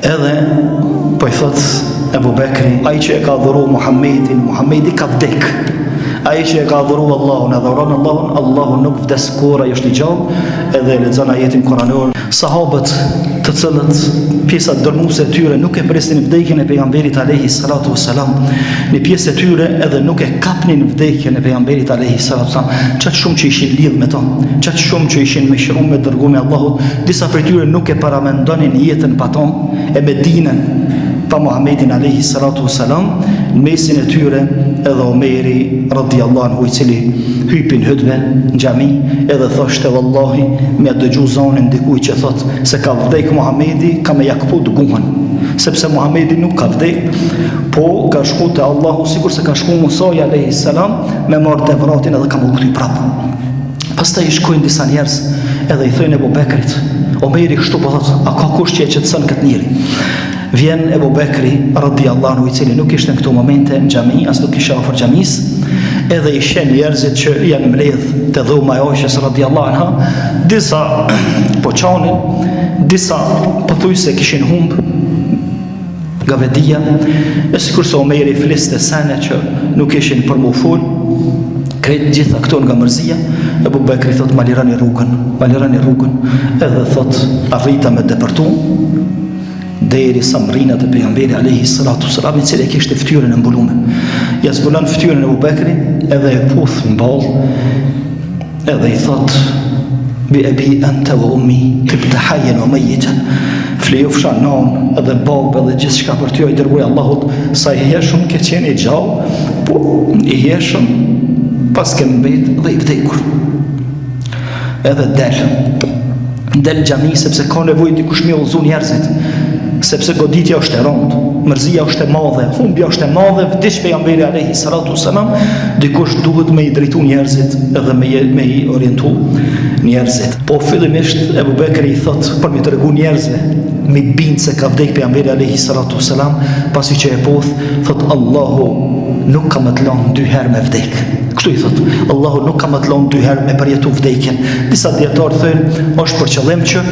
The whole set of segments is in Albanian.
Edhe po i thot Ebu Bekri, ai që e ka adhuru Muhammedin, Muhammedi ka vdek. Ai që e ka adhuru Allahun, adhuron Allahun, Allahu nuk vdes kurrë, ai është i gjallë, edhe e lexon ajetin kuranor. Sahabët, të cilët pjesa dërmuese e tyre nuk e prisnin vdekjen e pejgamberit alayhi salatu wasalam, një pjesë e tyre edhe nuk e kapnin vdekjen e pejgamberit alayhi salatu wasalam, qaq shumë që ishin lidh me to, qaq shumë që ishin mishru me dërgumin e Allahut, disa prej tyre nuk e paramendonin jetën pa to, e Medinën pa Muhammedin alayhi salatu wasalam, në mesin e tyre edhe Omeri radiallahu anhu i cili hypi në hutbe në xhami edhe thoshte vallahi me ja dëgju zonin dikujt që thot se ka vdek Muhammedi ka me ja kput guhën sepse Muhammedi nuk ka vdek po ka shku te Allahu sikurse ka shku Musai alayhi salam me marr Tevratin edhe ka m'u kthy prapë Pastaj i shkojnë disa njerëz edhe i thojnë Ebu Bekrit, Omeri kështu po thotë, a ka kush që e qetëson këtë njeri? Vjen Ebu Bekri, radiallahu anhu, i cili nuk ishte në këto momente në xhami, as nuk ishte afër xhamisë, edhe i sheh njerëzit që janë mbledh te dhoma e Ajshes radiallahu anha, disa po qanin, disa pothuajse kishin humb nga vetëdija, e sikurse Omeri fliste sene që nuk ishin për m'u fol, krejt gjitha këto nga mërzia, Ebu Bekri thot ma lironi rrugën, ma lironi rrugën, edhe thot arrita me depërtu, derisa mrrina te pejgamberi alejhi salatu selam, i cili e kishte fytyrën e mbulume. Ja zbulon fytyrën Ebu Bekri, edhe e puth në ballë, Edhe i thot, bi ebi ente ve ummi, tibte hajjen ve mejjiten, flijofsha nonë edhe babë edhe gjithçka për ty o i dërguari i Allahut, sa i hijshëm ke qenë i gjallë, po i hijshëm paske mbet dhe i vdekur. Edhe del, del në xhami sepse ka nevojë dikush me udhëzu njerëzit, sepse goditja është e rëndë, mërzia është e madhe, humbja është e madhe, vdiq pejgamberi alayhi salatu selam, dikush duhet me i drejtu njerëzit edhe me me i orientu njerëzit. Po fillimisht Ebu Bekri i thot për me tregu njerëzve, me bind se ka vdek pejgamberi alayhi salatu selam, pasi që e puth, thot Allahu nuk ka me të lënë dy herë me vdek. Kështu i thot, Allahu nuk ka me të lënë dy herë me përjetu vdekjen. Disa dijetarë thonë, është për qëllim që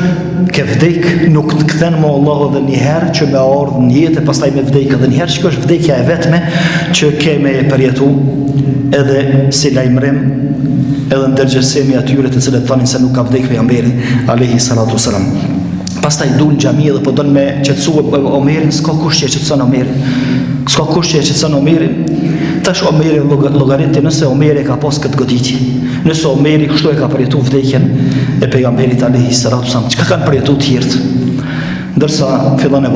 ke vdek, nuk të kthen më Allahu edhe një herë që me ardhë në jetë e pastaj me vdek edhe një herë, që është vdekja e vetme që ke me e përjetu edhe si lajmërim edhe ndërgjegjësim i atyre të cilët thonin se nuk ka vdek pejgamberi alayhi salatu wasalam. Pastaj dul në xhami dhe po don me qetësu Omerin, s'ka kush që e qetëson Omerin. S'ka kush që e qetëson Omerin. Tash Omeri llogariti nëse Omeri e ka pas këtë goditje. Nëse Omeri kështu e ka përjetu vdekjen e pejgamberit alayhi salatu wasalam, çka kanë përjetu të tjerët? Ndërsa fillon e.